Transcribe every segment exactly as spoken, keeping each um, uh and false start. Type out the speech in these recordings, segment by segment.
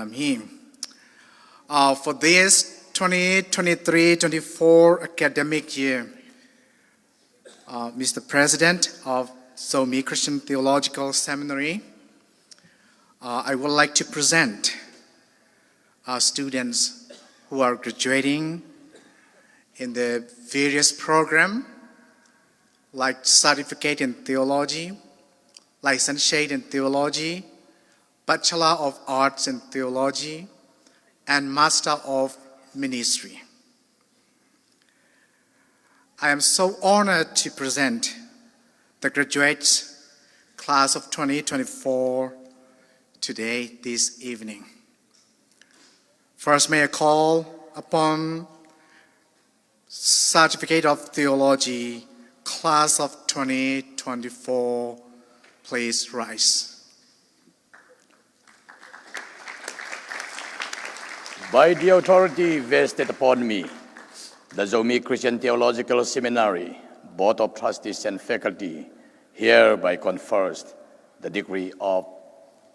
Lam hi. Uh, for this twenty twenty-three twenty-four academic year, uh, Mister President of Zomi Christian Theological Seminary, uh, I would like to present our students who are graduating in the various program, like Certificate in Theology, Licentiate in Theology, Bachelor of Arts in Theology, and Master of Ministry. I am so honored to present the graduates class of twenty twenty-four today, this evening. First, may I call upon Certificate of Theology, class of twenty twenty-four, please rise. By the authority vested upon me, the Zomi Christian Theological Seminary Board of Trustees and faculty hereby confers the degree of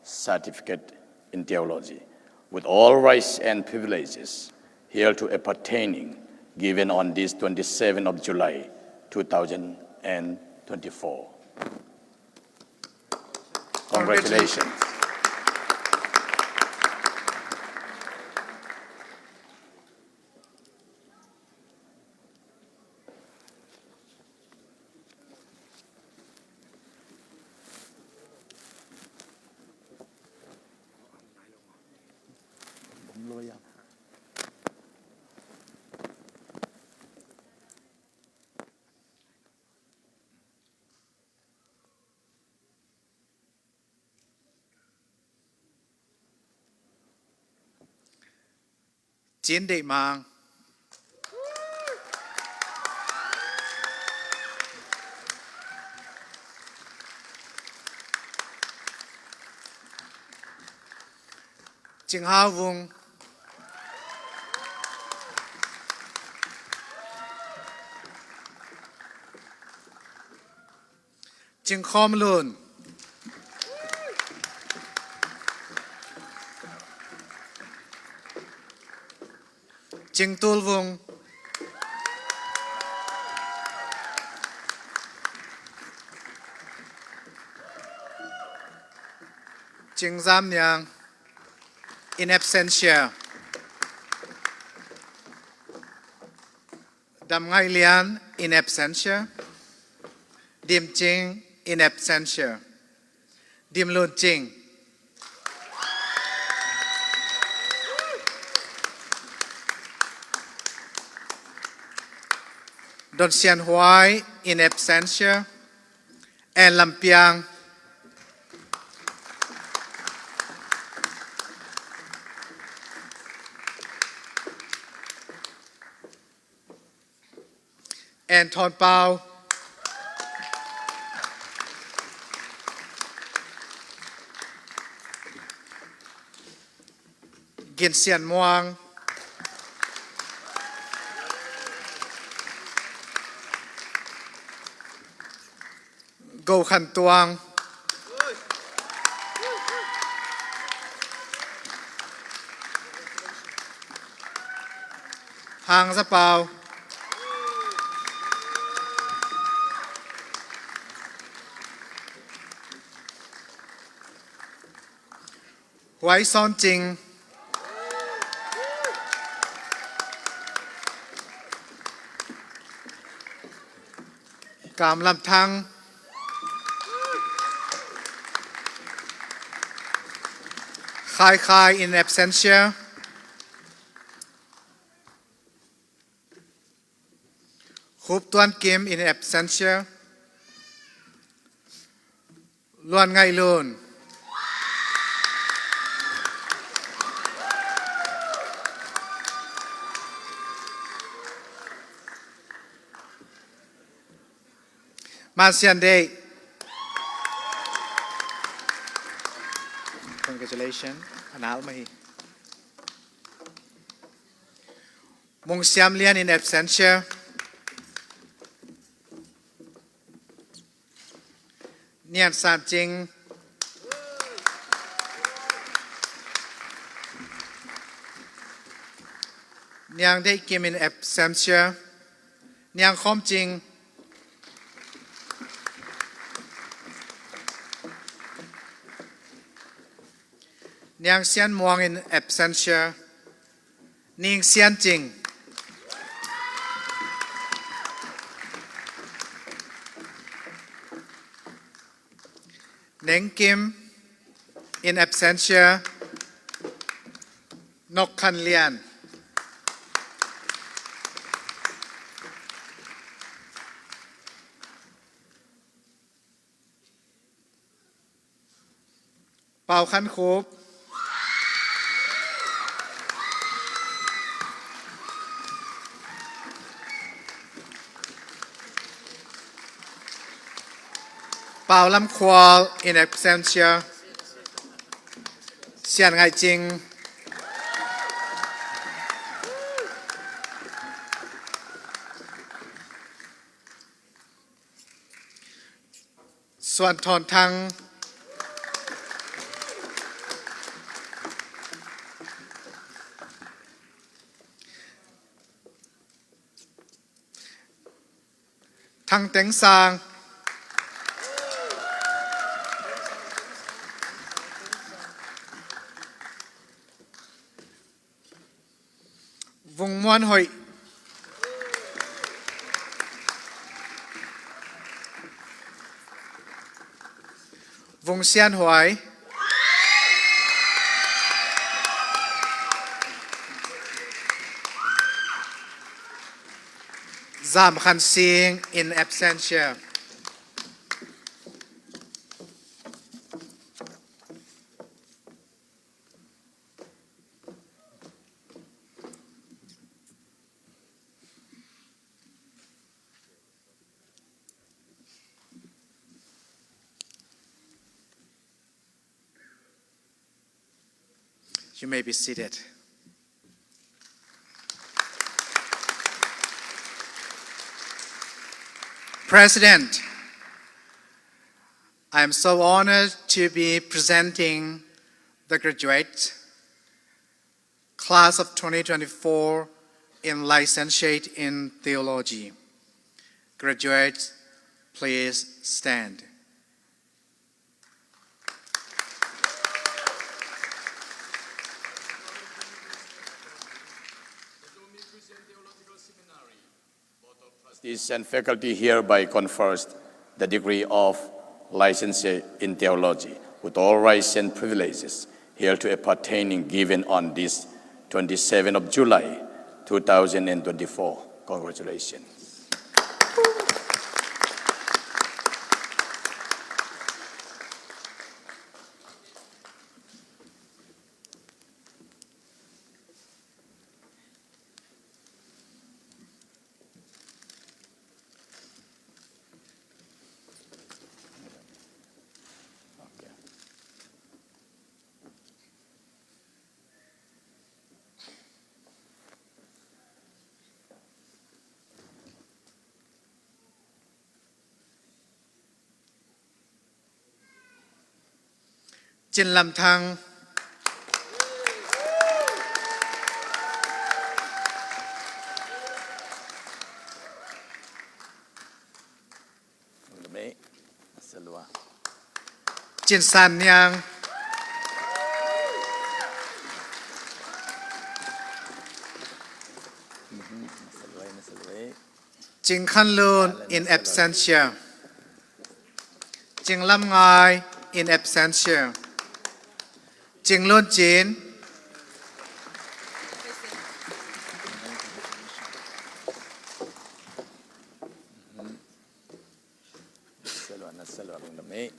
Certificate in Theology, with all rights and privileges hereto appertaining, given on this twenty-seventh of July, two thousand and twenty-four. Congratulations. Cin Deih Mang. Cing Hau Vung. Cing Khawm Lun. Cing Tul Vung. Cing Zam Niang, in absentia. Dam Ngaih Lian, in absentia. Dim Cing, in absentia. Dim Lun Cing. Don Sian Huai, in absentia. And Lam Piang. And Thon Pau. Gin Sian Muang. Go Khan Tuang. Hang Za Pau. Huai Sawn Cing. Kam Lam Thang. Khai Khai, in absentia. Khup Tuan Kim, in absentia. Luan Ngaih Lun. Man Sian Deih. Congratulations. A nal mah hi. Mung Siam Lian, in absentia. Nian San Cing. Niang Deih Kim in absentia. Niang Khawm Cing. Niang Sian Muang in absentia. Ning Sian Cing. Neng Kim in absentia. Nok Khan Lian. Pau Khan Khup. Pau Lam Khual in absentia. Sian Ngaih Cing. Suan Thawn Thang. Thang Teng Sang. Vung Muan Hoih. Vung Sian Huai. Zam Khan Sing in absentia. You may be seated. President, I am so honored to be presenting the graduate class of twenty twenty-four in Licentiate in Theology. Graduates, please stand. Trustees and faculty hereby confers the degree of Licentiate in Theology with all rights and privileges hereto appertaining, given on this twenty-seventh of July, two thousand and twenty-four. Congratulations. Cin Lam Thang. Cin San Niang. Cing Khan Lun in absentia. Cing Lam Ngai in absentia. Cing Lun Cin.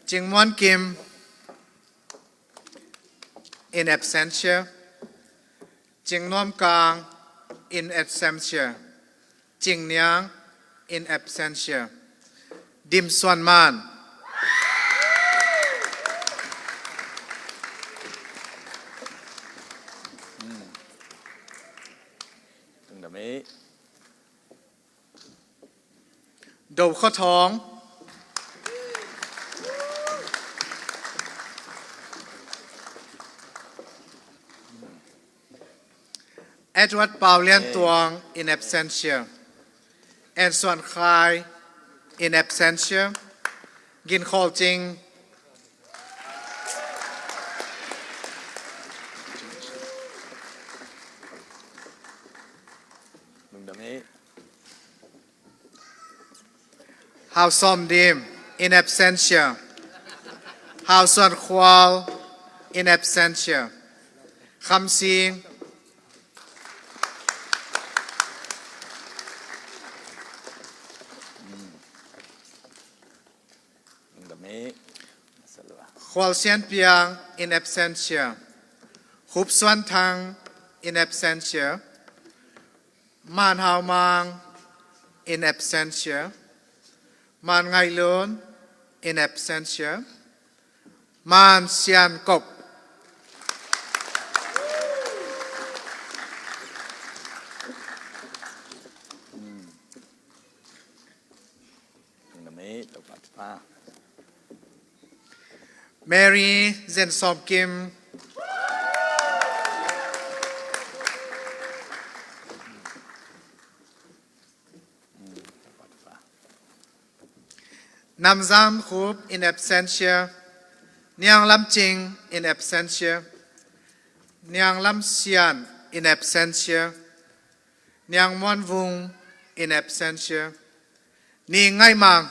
Cing Muan Kim in absentia. Cing Nuam Kang in absentia. Cing Niang in absentia. Dim Suan Man. Do Khua Thawng. Edward Pau Lian Tuang, in absentia. En Suan Khai, in absentia. Gin Khawl Cing. Hau Sawm Dim, in absentia. Hau Suan Khual, in absentia. Kham Sing. Khual Sian Piang, in absentia. Khup Suan Thang, in absentia. Man Hau Mang, in absentia. Man Ngaih Lun, in absentia. Man Sian Kop. Mary Zen Sawm Kim. Nam Zam Khup, in absentia. Niang Lam Cing, in absentia. Niang Lam Sian, in absentia. Niang Muan Vung, in absentia. Ni Ngaih Mang.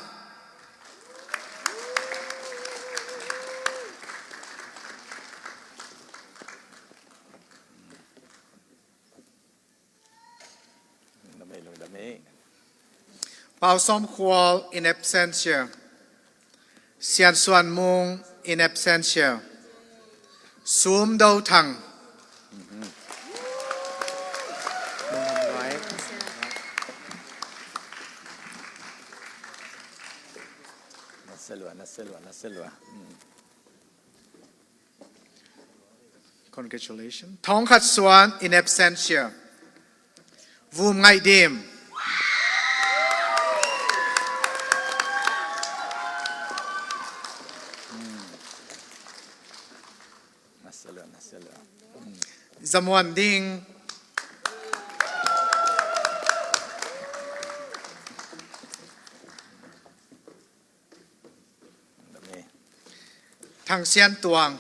Pau Sawm Khual, in absentia. Sian Suan Mung, in absentia. Sum Do Thang. Congratulations. Thong Khat Suan, in absentia. Vum Ngaih Dim. Za Muan Ding. Thang Sian Tuang.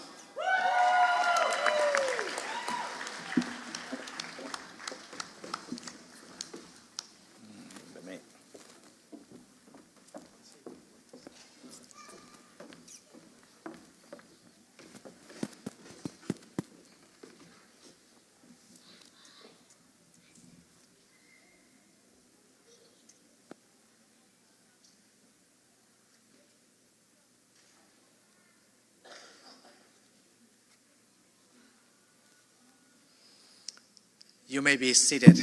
You may be seated.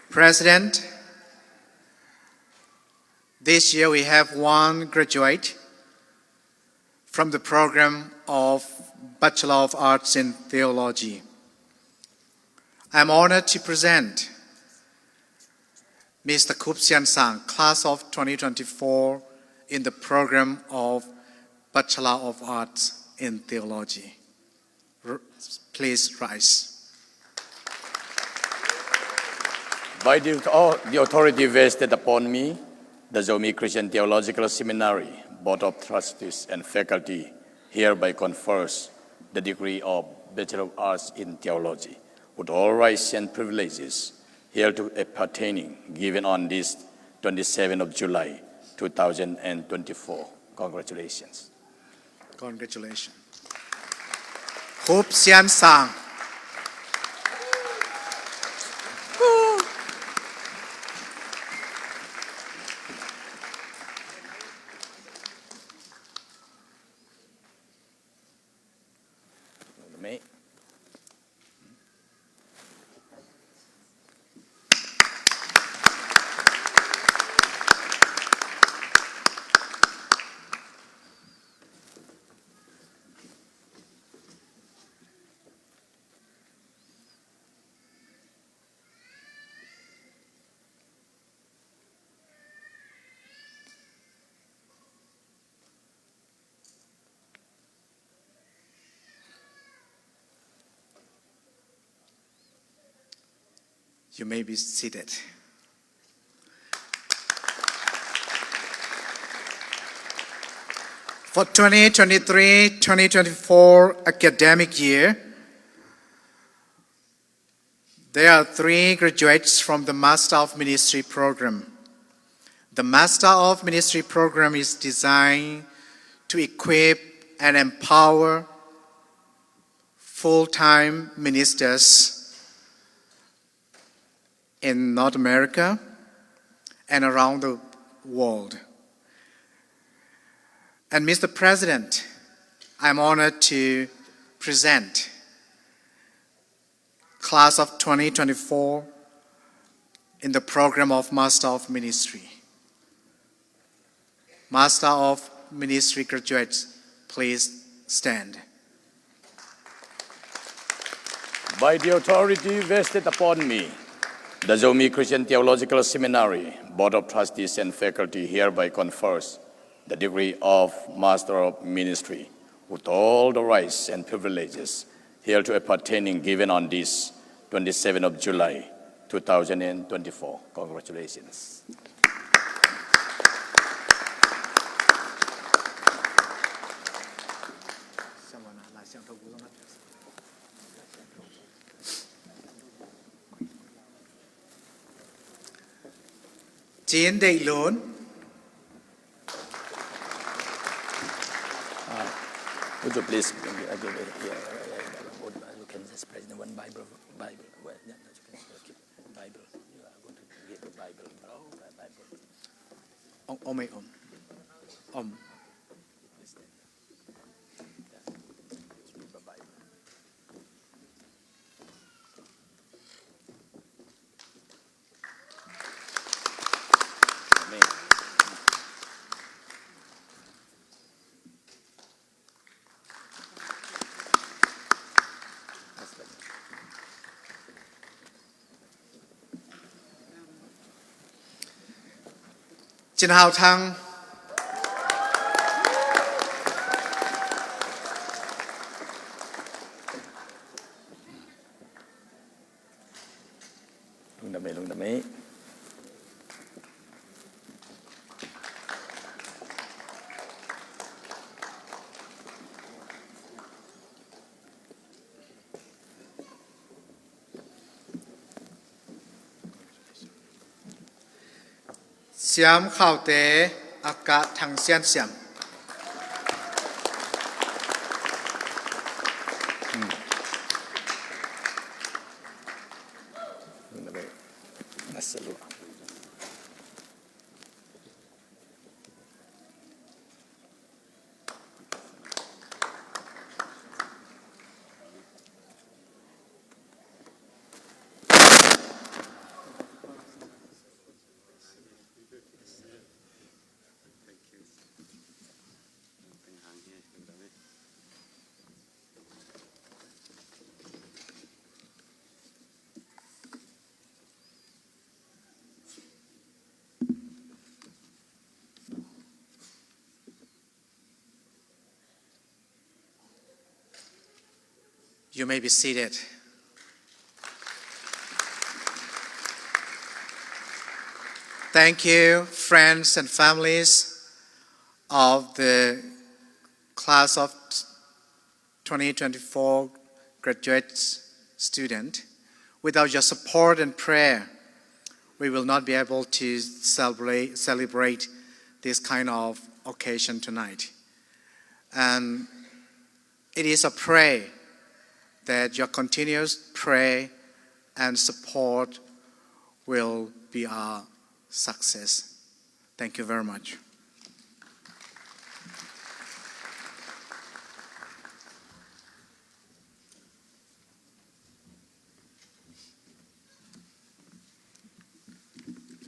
President, this year we have one graduate from the program of Bachelor of Arts in Theology. I'm honored to present Mister Khup Sian Sang, class of twenty twenty-four, in the program of Bachelor of Arts in Theology. R-, please rise. By the, au-, the authority vested upon me, the Zomi Christian Theological Seminary Board of Trustees and faculty hereby confers the degree of Bachelor of Arts in Theology with all rights and privileges hereto appertaining, given on this twenty-seventh of July, two thousand and twenty-four. Congratulations. Congratulations. Khup Sian Sang. You may be seated. For twenty twenty-three twenty twenty-four academic year, there are three graduates from the Master of Ministry program. The Master of Ministry program is designed to equip and empower full-time ministers in North America and around the world. And Mister President, I'm honored to present class of twenty twenty-four in the program of Master of Ministry. Master of Ministry graduates, please stand. By the authority vested upon me, the Zomi Christian Theological Seminary Board of Trustees and faculty hereby confers the degree of Master of Ministry with all the rights and privileges hereto appertaining, given on this twenty-seventh of July, two thousand and twenty-four. Congratulations. Cin Deih Lun. Ah, would you please, uh, give it here, uh, uh, uh, you can just present one Bible, Bible. Well, yeah, you can still keep Bible. You are going to give a Bible. Oh, Bible. Om, om, om. Om. Please stand. Yeah. Bible. Cin Hau Thang. Lungdam ei, lungdam ei. Siam Khaute, aka Thang Sian Siam. You may be seated. Thank you, friends and families of the class of twenty twenty-four graduate student. Without your support and prayer, we will not be able to celebrate, celebrate this kind of occasion tonight. And it is a prayer that your continuous prayer and support will be our success. Thank you very much.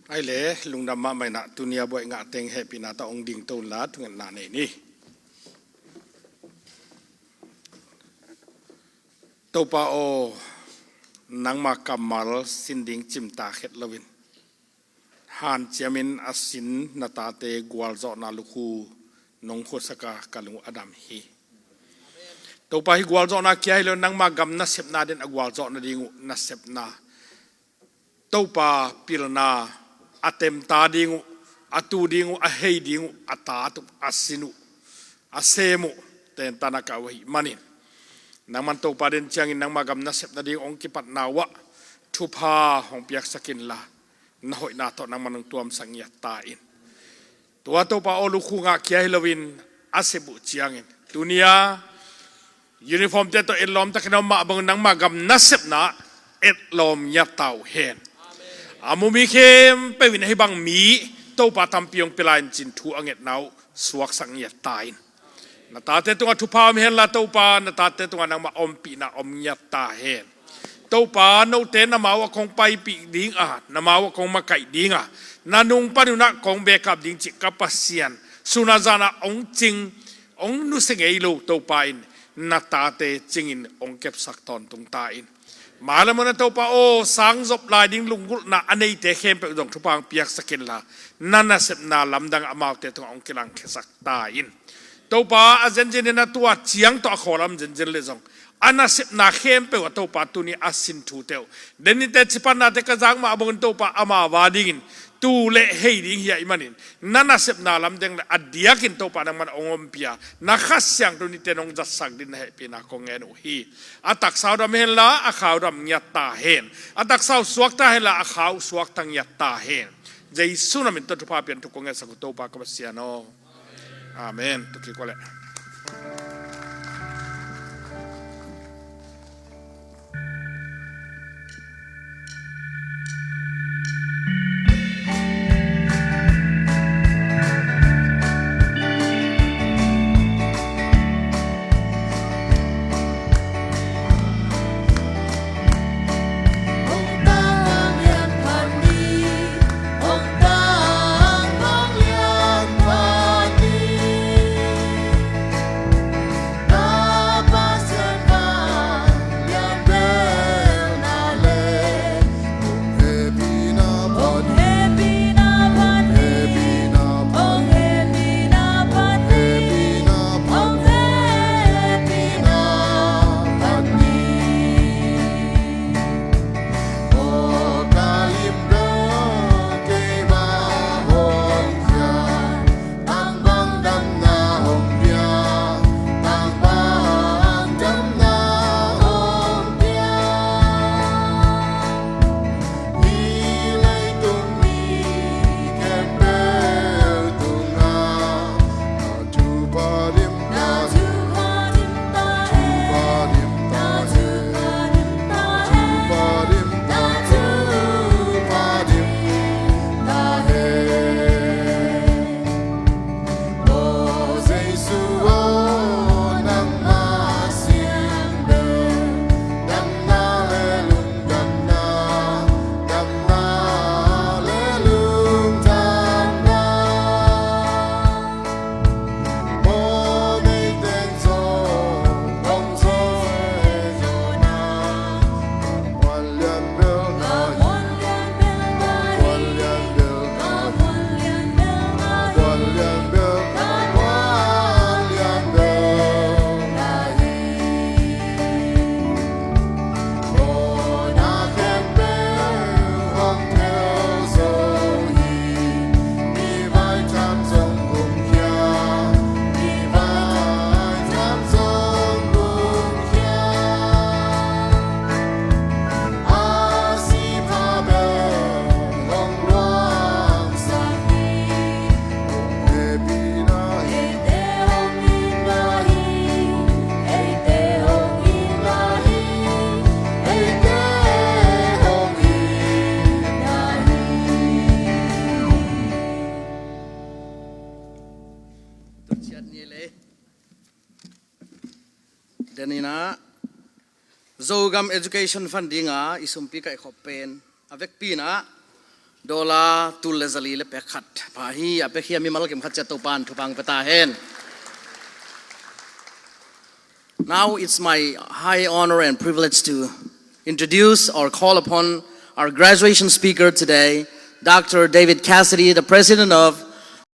Ai le, lungdam mahmah inah, tuni a buaih ngah teng hehpihna tawh hong dingto unla thungetna nei ni. Topa aw, nangma kammal sin ding cimtak het loin hanciamin a sin na tate gualzawhna lukhu nong khuasak a, ka lung uh a dam hi. Topa, hih gualzawhna kia hi lo, nangma gam nasepna den a gualzawh nading uh nasepna Topa pilna, a temta ding uh, a tu ding uh, a hei ding uh, a tat uh, a sin uh, a sem uh, tentana ka uh ahih manin, nangman Topa den ciangin nangma gam nasepna ding hong kipatna uh ah thupha hong piaksak inla, na hoihna tawh nangman hong tuamsak ngiat ta in. Tua Topa aw, lukhu ngah khia hi loin a sep uh ciangin tuni-a uniformte tawh etlawm takin a om mah bangin nangma gam nasepna etlawm ngiat ta uh hen. A mu mi khempeuh in ahi bang mi Topa tampi hong pia lai-in cin thu a ngetna uh suaksak ngiat ta in. Na tate tungah thupha om henla Topa, na tate tungah nangmah ompihna om ngiat ta hen. Topa, note na mau ah kong paipih ding a, na mau ah kong makaih ding a, na nung panin ah kong bekap ding cih ka Pasian, sun a zan ah hong cing, hong nusia ngei lo Topa in, na tate cingin hong kepsak tawntung ta in. Mailam hun ah Topa aw, sang zop lai ding lunggulhna a neite khempeuh zong thupha hong piaksak inla, na nasepna lamdang amaute tungah hong kilangkhiasak ta in. Topa, a zenzen in a tua ciang tawh a khawlam zenzen leh zong a nasepna khempeuh ah Topa tuni a sin thute uh, den nite cipatnate ka zak mah bangin Topa ama va dingin tu le hei ding hi ahih manin, na nasepna lam deng le a diakin Topa nangman hong ompih a, na Kha Siangtho nite nong zatsak ding na hehpihna kong ngen uh hi. A taksa uh dam henla a kha uh dam ngiat ta hen. A taksa uh suakta henla a kha uh suakta ngiat ta hen. Jesu na min tawh thupha pian thu kong ngetsak uh Topa ka Pasian aw. Amen. Tua kik uh leh. Tuciat ni le. Denina Zogam Education Fund dinga i sumpi kaihkhop pen a vekpi-in ah dollar tul le zali le pek khat pha hi. A pek hi a mimal kim khat ciat Topa'n thupha hong pia ta hen. Now it's my high honor and privilege to introduce or call upon our graduation speaker today, Doctor David Cassidy, the president of